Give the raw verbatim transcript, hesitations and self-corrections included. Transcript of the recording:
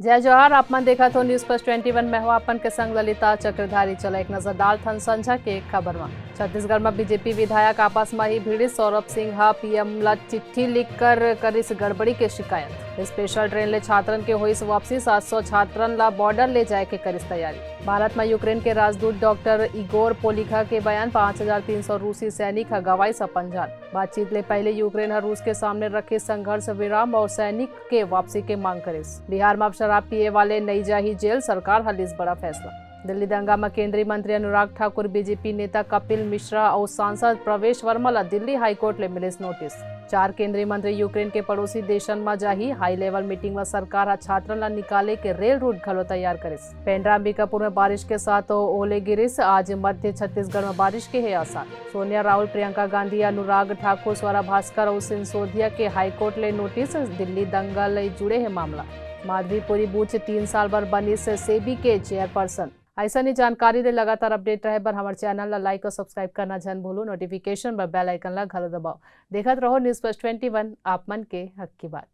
जय जोहार, आप मन देखत हो News First twenty one। मैं हूं आप मन के संग ललिता चक्रधारी। चलो एक नजर डालथन संझा के खबर म। छत्तीसगढ़ म बीजेपी विधायक आपस म ही भिड़िस। सौरभ सिंह ह पीएम ला चिट्ठी लिखकर करिस गड़बड़ी के शिकायत। स्पेशल ट्रेन ले छात्रन के होइस वापसी, सात सौ छात्रन ला बॉर्डर ले जाए के करिस तैयारी। भारत म यूक्रेन के राजदूत डॉक्टर इगोर पोलिखा के बयान, पाँच हजार तीन सौ रूसी सैनिक ह गंवाइस अपन जान। बातचीत ले पहले यूक्रेन ह रूस के सामने रखे संघर्ष विराम और सैनिक के वापसी के मांग करिस। बिहार म अब शराब पिए वाले नई जाही जेल, सरकार ह लिस बड़ा फैसला। दिल्ली दंगा म केंद्रीय मंत्री अनुराग ठाकुर, बीजेपी नेता कपिल मिश्रा और सांसद प्रवेश वर्मा ला दिल्ली हाईकोर्ट ले मिलिस नोटिस। चार केंद्रीय मंत्री यूक्रेन के पड़ोसी देशन म जाही। हाई लेवल मीटिंग म सरकार ह छात्रन ला निकाले के रेल रूट घलो तैयार करिस। पेंड्रा अंबिकापुर में बारिश के साथ ओले गिरिस। आज मध्य छत्तीसगढ़ में बारिश के हे आसार। सोनिया राहुल, प्रियंका गांधी, अनुराग ठाकुर, स्वरा भास्कर और सिंसोदिया के हाईकोर्ट ले नोटिस। दिल्ली दंगा ले जुड़े हे मामला। माधवीपुरी बूच तीन साल बर बनिस सेबी के चेयरपर्सन। ऐसा ही जानकारी ले लगातार अपडेट रहे बर हमर चैनल ला लाइक और सब्सक्राइब करना झन भूलू। नोटिफिकेशन बर बेल आइकन ला घलो दबाओ। देखत रहो News First twenty one, आप मन के हक की बात।